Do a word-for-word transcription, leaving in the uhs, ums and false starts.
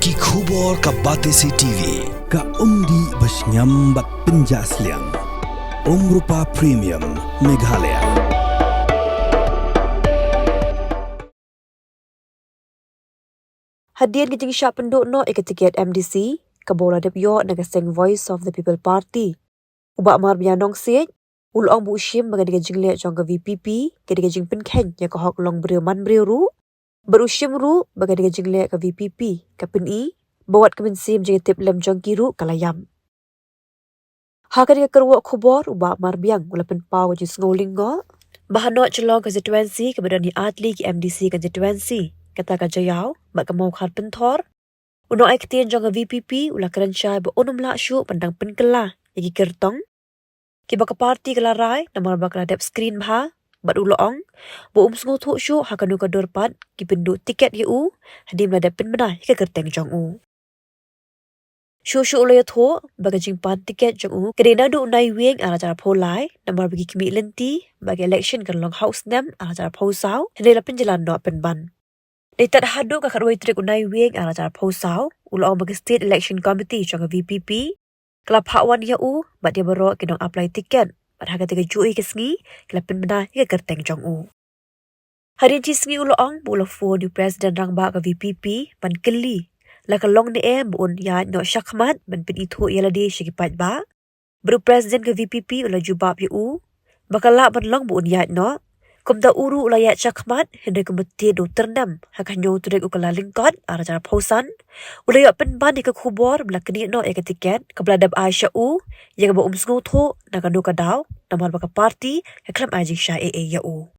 Ki khubor ka Batesi TV. Ka umdih ba shngiam bad pynjah sliang. Umrupa Premium Meghalaya. Hadien ka jingshah pynduh noh ïa ka tiket M D C, kaba u la dep ïoh na ka seng Voice of the People Party, u Bah Marbiang Nongsiej u la ong ba u shim ba kane ka jingleh jong ka V P P ka dei ka jingpynkheiñ ïa ka hok long briew man briew ruh, bad u shim ruh ba kane ka jingleh ka V P P ka pyni ba wat ka mynsiem jingtip lem jong ki ruh ka la ïap. Ha kane ka kyrwoh khubor u Bah Marbiang u la pynpaw ka jingsngew lyngngoh ba hano sha long constituency kaba don ïa artylli ki M D C constituency, kata ka Jaïaw bad ka Mawkhar Pynthor, u nongai ktien jong ka V P P u la kren shai ba un ym lah shuh ban dang pynkylla ïa ki kyrtong kiba ka party ka la rai namar ba ka la dep screen bha, bad u la ong ba um sngewthuh shuh ha kano ka dur pat ki pynduh tiket ïa u hadien ba la dep pynbna ïa ka kyrteng jong u. Shuh shuh u la ïathuh ba ka jingpan tiket jong u ka dei naduh u Naiwieng ar hajar arphew lai namar ba ki khmih lynti ba ka election kan long ha u snem ar hajar arphew saw, hynrei la pynjlan noh pynban. Dei tad haduh ka khatwei tarik u Naiwieng ar hajar arphew saw u la ong ba ka State Election Committee jong ka V P P ka la phah wan ïa u bad ïa baroh ki nong apply tiket, bad ha kata ka juh ïa ka sngi ki la pynbna ïa ka kyrteng jong u. Hadien shi sngi u la ong ba u la phone ïa u President Rangbah ka V P P ban kylli la ka long ne em ba un ïaid noh shakhmat ban pynithuh ïa lade sha ki paidbah. Bad u President ka V P P u la jubab ïa u ba ka lah ban long ba un ïaid noh, kumta u ruh u la ïaid shakhmat, hynrei kumba tied da u tyrnem ha ka hynñiew tarik u Kyllalyngkot ar hajar arphew san, u la ïoh pynban ïa ka khubor ba la knieh noh ïa ka tiket kaba la dep ai sha u, ïa kaba um sngewthuh na kano ka daw namar ba ka party ka khlem ai jingshai ei ei ïa u.